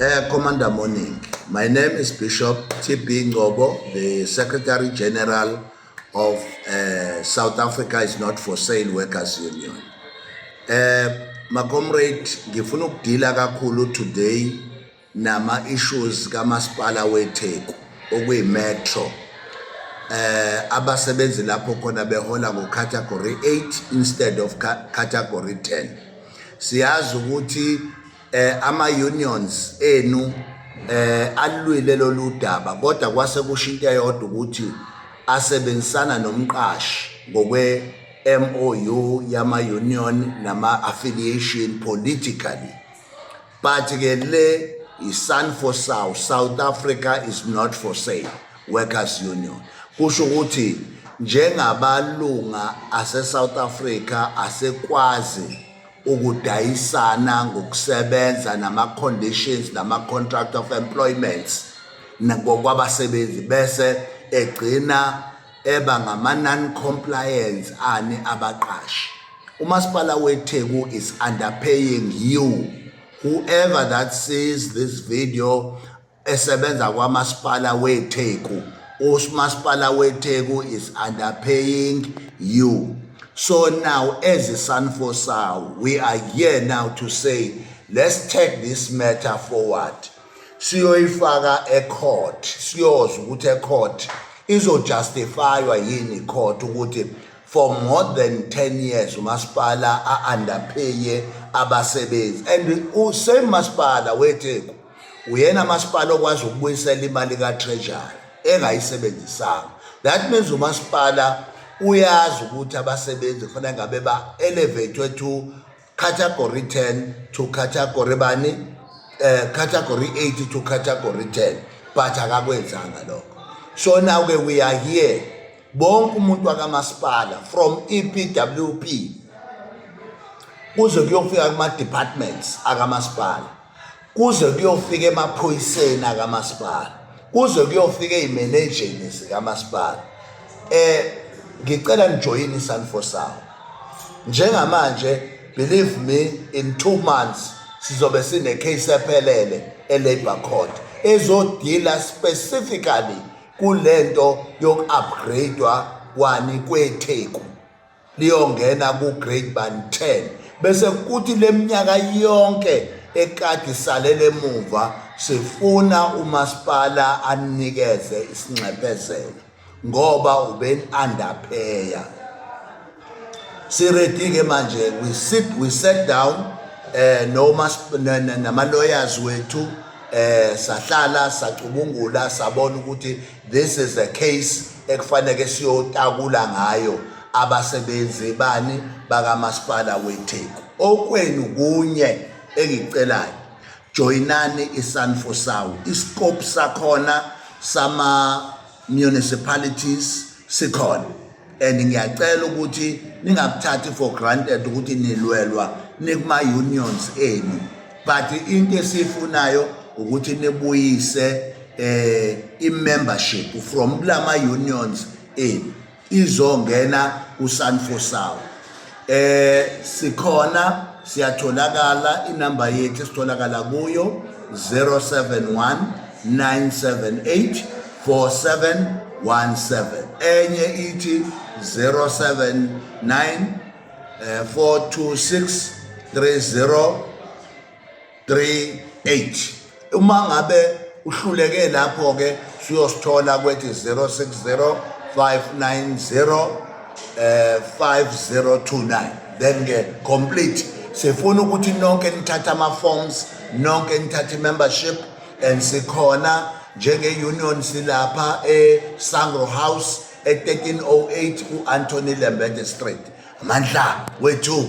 Commander, morning. My name is Bishop T.B. Ngobo, the Secretary General of South Africa is Not For Sale Workers Union. My comrade, ngifuna ukudila kakhulu today nama issues kamasipala weTheku, okuyi metro. Abasebenzi lapho khona behola ngo category 8 instead of category 10. Siyazi ukuthi ama unions enu alwile lolu daba, kodwa kwase kusho into eyodwa, ukuthi asebenzisana nomqashi ngokwe MOU yama union nama affiliation politically, but ke le i-SANFOSAU, South Africa is Not for Sale Workers Union. Kusho ukuthi njengabalunga ase South Africa asekwazi ukudayisana ngokusebenza nama conditions nama contract of employments ngokwabasebenzi, bese egcina eba ngama non compliance ani abaqashi. Umasipala weTheku is underpaying you. Whoever that sees this video esebenza kwamasipala weTheku, umasipala weTheku is underpaying you. So now, as a SANFOSAU, we are here now to say, let's take this matter forward, siyoyifaka ecourt, siyozwa ukuthi ecourt izojustifywa yini court ukuthi for more than 10 years umasipala a-underpaye abasebenzi. And same masipala weTheku uyena masipala okwazi ukubuyisela imali ka-treasury engayisebenzisanga. That means umasipala uyazi ukuthi abasebenzi kufanele ngabe ba-elevate to category 10 to category bani, category 8 to category 10, but akakwenzanga lokho. So now ke we are here, bonke umuntu wakamasipala from EPWP kuze kuyofika kuma departments akamasipala, kuze kuyofika emaphoyiseni akamasipala, kuze kuyofika ezimanageni zikamasipala, ngicela nijoyine iSANFOSAU. Njengamanje, believe me, in 2 months sizobe sine case ephelele e-labor court ezodila specifically kulento yoku-upgradewa kwani kweTheku, liyongena ku-grade band 10, bese kuthi leminyaka yonke ekade isalele emuva sifuna umasipala anikeze isinxephezelo ngoba ube underpaya. Siready ke manje. We sat down noma nama lawyers wethu, sahlala, sacubungula, sabona ukuthi this is a case ekufanele siyotakula ngayo abasebenzi bani bakamasipala weTheku. Okwenu kunye engicelayo, joinani iSANFOSAU. Iscope sakhona sama municipalities sikhona, and ngiyacela ukuthi ningakuthathi for granted ukuthi nilwelwa nikuma unions enu, but into esifunayo ukuthi nibuyise i-membership from kulama unions enu izongena kuSANFOSAU. Sikhona, siyatholakala, inamba yethu esitholakala kuyo 071 978 4717, enye ithi 079 426 3038. Uma ngabe uhluleke lapho ke, siyosithola kwethi 060 590 5029. Then ke complete, sifuna ukuthi nonke nithathe ama forms, nonke nithathe membership, and sikhona njenge union, silapha e Sangro House e 1308 ku Anthony Lembede Street. Amandla wethu.